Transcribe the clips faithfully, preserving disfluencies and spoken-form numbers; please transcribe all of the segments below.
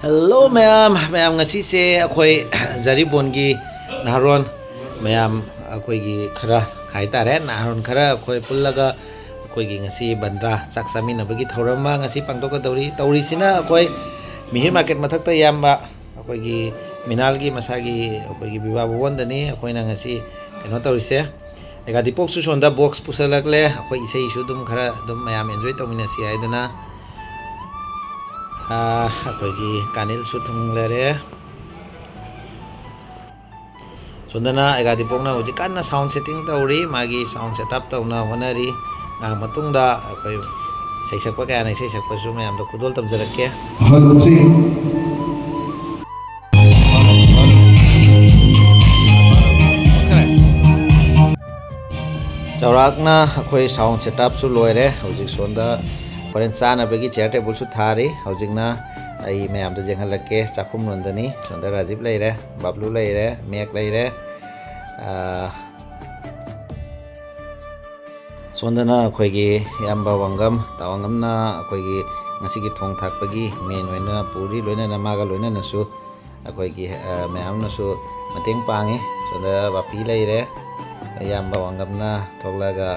Hello ꯃꯌꯥꯝ, ꯃꯌꯥꯝ ꯉꯁꯤꯁꯦ ꯑꯩꯈꯣꯏ ꯖꯔꯤꯕꯣꯟꯒꯤ ꯅꯍꯥꯔꯣꯟ ꯃꯌꯥꯝ ꯑꯩꯈꯣꯏꯒꯤ ꯈꯔ ꯍꯥꯏꯇꯥꯔꯦ, ꯅꯍꯥꯔꯣꯟ ꯈꯔ ꯑꯩꯈꯣꯏ ꯄꯨꯜꯂꯒ ꯑꯩꯈꯣꯏꯒꯤ ꯉꯁꯤ ꯕꯟꯗ꯭ꯔꯥ ꯆꯥꯛ ꯆꯥꯃꯤꯟꯅꯕꯒꯤ ꯊꯧꯔꯝ ꯑꯃ ꯉꯁꯤ ꯄꯥꯡꯊꯣꯛꯀꯗꯧꯔꯤ꯫ ꯇꯧꯔꯤꯁꯤꯅ ꯑꯩꯈꯣꯏ ꯃꯤꯍꯤꯔ ꯃꯥꯔꯀꯦꯠ ꯃꯊꯛꯇ ꯏꯌꯥꯝꯕ ꯑꯩꯈꯣꯏꯒꯤ ꯃꯤꯅꯥꯜꯒꯤ ꯃꯁꯥꯒꯤ ꯑꯩꯈꯣꯏꯒꯤ ꯕꯤꯕꯥ ꯚꯕꯟꯗꯅꯤ ꯑꯩꯈꯣꯏꯅ ꯉꯁꯤ ꯀꯩꯅꯣ ꯇꯧꯔꯤꯁꯦ꯫ ꯑꯦꯒꯥꯗꯤꯄꯣꯛꯁꯨ ꯁꯣꯝꯗ ꯕꯣꯛꯁ ꯄꯨꯁꯜꯂꯛꯂꯦ꯫ ꯑꯩꯈꯣꯏ ꯏꯁꯩꯁꯨ ꯑꯗꯨꯝ ꯈꯔ ꯑꯗꯨꯝ ꯃꯌꯥꯝ ꯑꯦꯟꯖꯣꯏ ꯇꯧꯃꯤꯟꯅꯁꯤ ꯍꯥꯏꯗꯨꯅ, ꯑꯥ, ꯑꯩꯈꯣꯏꯒꯤ ꯀꯥꯅꯤꯜꯁꯨ ꯊꯨꯡꯂꯔꯦ꯫ ꯁꯣꯝꯗꯅ ꯑꯦꯒꯥꯗꯤꯄꯣꯛꯅ ꯍꯧꯖꯤꯛ ꯀꯟꯅ ꯁꯥꯎꯟ ꯁꯦꯠꯇꯤꯡ ꯇꯧꯔꯤ, ꯃꯥꯒꯤ ꯁꯥꯎꯟ ꯁꯦꯠ ꯑꯞ ꯇꯧꯅ ꯍꯣꯠꯅꯔꯤ꯫ ꯉꯥꯏꯍꯥꯛ ꯃꯇꯨꯡꯗ ꯑꯩꯈꯣꯏ ꯏꯁꯩ ꯁꯛꯄ ꯀꯌꯥꯅ ꯏꯁꯩ ꯁꯛꯄꯁꯨ ꯃꯌꯥꯝꯗ ꯈꯨꯗꯣꯜ ꯇꯝꯖꯔꯛꯀꯦ꯫ ꯍꯜꯂꯣ, ꯁꯤ꯫ ꯆꯥꯎꯔꯥꯛꯅ ꯑꯩꯈꯣꯏ ꯁꯥꯎꯟ ꯁꯦꯠ ꯑꯞꯁꯨ ꯂꯣꯏꯔꯦ꯫ ꯍꯧꯖꯤꯛ ꯁꯣꯝꯗ ꯍꯣꯔꯦꯟ ꯆꯥꯅꯕꯒꯤ ꯆꯤꯌꯔ ꯇꯦꯕꯜꯁꯨ ꯊꯥꯔꯤ꯫ ꯍꯧꯖꯤꯛꯅ ꯑꯩ ꯃꯌꯥꯝꯗ ꯌꯦꯡꯍꯜꯂꯛꯀꯦ꯫ ꯆꯥꯛꯈꯨꯝ ꯂꯣꯝꯗꯅꯤ꯫ ꯁꯣꯝꯗ ꯔꯥꯖꯤꯞ ꯂꯩꯔꯦ, ꯕꯥꯕ꯭ꯂꯨ ꯂꯩꯔꯦ, ꯃꯦꯛ ꯂꯩꯔꯦ꯫ ꯑꯥ, ꯁꯣꯝꯗꯅ ꯑꯩꯈꯣꯏꯒꯤ ꯏꯌꯥꯝꯕ ꯋꯥꯡꯒꯝ, ꯇꯥ ꯋꯥꯡꯒꯝꯅ ꯑꯩꯈꯣꯏꯒꯤ ꯉꯁꯤꯒꯤ ꯊꯣꯡ ꯊꯥꯛꯄꯒꯤ ꯃꯦꯟ ꯑꯣꯏꯅ ꯄꯨꯔꯤ, ꯂꯣꯏꯅꯅ ꯃꯥꯒ ꯂꯣꯏꯅꯅꯁꯨ ꯑꯩꯈꯣꯏꯒꯤ, ꯑ, ꯃꯌꯥꯝꯅꯁꯨ ꯃꯇꯦꯡ ꯄꯥꯡꯉꯤ꯫ ꯁꯣꯝꯗ ꯕꯥꯄꯤ ꯂꯩꯔꯦ, ꯏꯌꯥꯝꯕ ꯋꯥꯡꯒꯝꯅ ꯊꯣꯛꯂꯛꯑꯒ,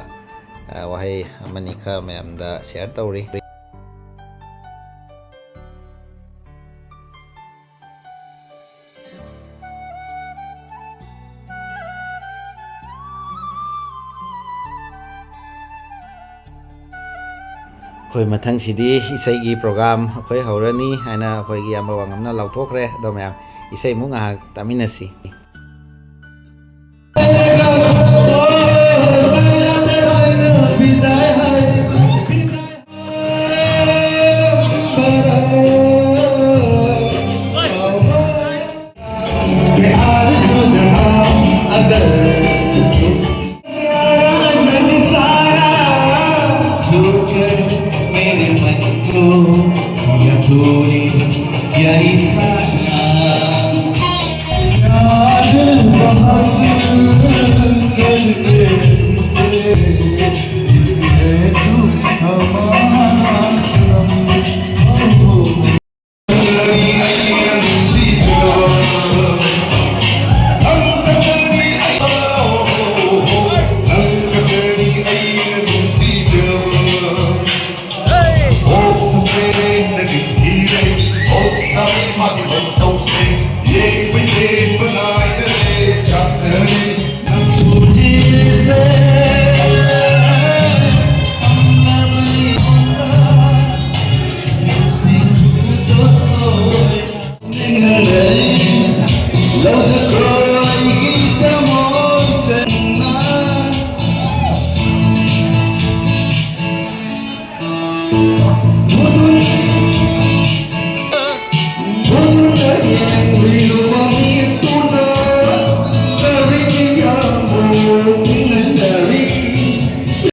ꯑ, ꯋꯥꯍꯩ ꯑꯃꯅꯤ ꯈꯔ ꯃꯌꯥꯝꯗ ꯁꯤꯌꯔ ꯇꯧꯔꯤ꯫ ꯑꯩꯈꯣꯏ ꯃꯊꯪꯁꯤꯗꯤ ꯏꯁꯩꯒꯤ ꯄ꯭ꯔꯣꯒ꯭ꯔꯥꯝ ꯑꯩꯈꯣꯏ ꯍꯧꯔꯅꯤ ꯍꯥꯏꯅ ꯑꯩꯈꯣꯏꯒꯤ ꯏꯌꯥꯝꯕ ꯋꯥꯉꯝꯅ ꯂꯥꯎꯊꯣꯛꯈ꯭ꯔꯦ꯫ ꯑꯗꯣ ꯃꯌꯥꯝ, ꯏꯁꯩꯃꯨꯛ ꯉꯥꯏꯍꯥꯛ ꯇꯥꯃꯤꯟꯅꯁꯤ꯫ ꯃꯍꯥꯛꯀꯤ ꯃꯇꯧꯁꯤꯡ ꯌꯦꯡꯕ ꯌꯦꯡꯕ ꯉꯥꯏꯗꯔꯦ ꯆꯥꯛꯇꯔꯅꯤ ꯅꯪꯕꯨ ꯊꯤꯔꯤꯁꯦ꯫ ꯅꯤꯡꯁꯤꯡꯕꯗꯣ ꯅꯤꯡꯍꯜꯂꯦ꯫ ꯂꯧꯗꯈ꯭ꯔꯣ ꯑꯩꯒꯤ ꯊꯃꯣꯏꯁꯦ ꯅꯪꯅ꯫